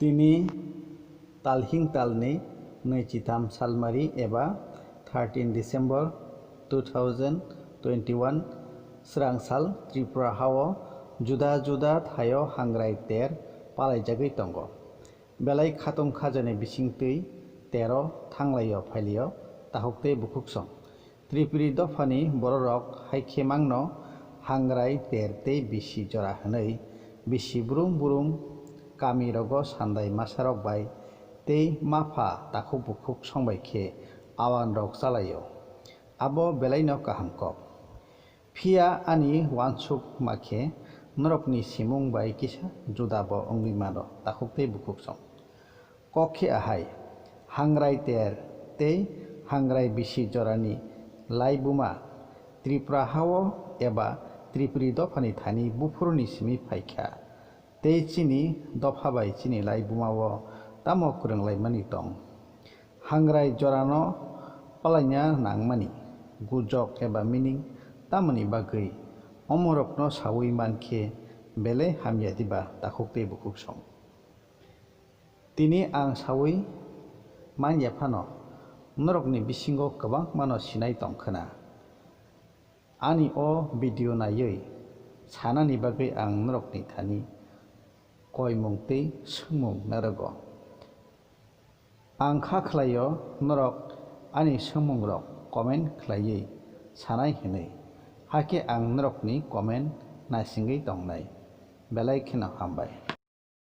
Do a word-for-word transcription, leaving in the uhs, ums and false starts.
Tini talhing talni nwichitham salmari eba thirteen December two thousand twenty-one srang sal Tripura hao juda juda thaio hangrai ter palaijagwi tongo. Belai khatung khajani bisingtwi tero thanglaio phailio takhuk tei bukhuksong. Tripuri dophani bororok haikhe mangno hangrai ter tei bisi jora hwnwi bisi brum brum kamirogo sandai masarok bai tei mapha takhuk bukhuk songbai khe awanrok chalaio. Abo belaino kaham kok. Phiya ani uansuk ma khe norokni simung bai kisa juda bo wngwi mano takhuk tei bukhuksong. Kok khe ahai, hangrai ter tei hangrai bisi jorani laibuma Tripura hao eba Tripuri dophani thani buphuruni simi phaikha tei chini dopha bai chini laibumao tamo kwrwnglaimani tong. Hangrai jorano palaina nangmani gujok eba meaning tamoni bagwi omorokno saui mankhe belai hamya diba takhuk tei bukhuksong. Tini ang saui manya phano norokni bisingo kwbangmano sinai tong khwna. Ani o video naiwi sanani bagwi ang norokni thani koimung tei swngmung narwgo. Ang kha khlaio norok ani swngmungrok comment khlaiwi sanai hwnwi, hakhe ang norokni comment naisingwi tongnai. Belai kheno hambai.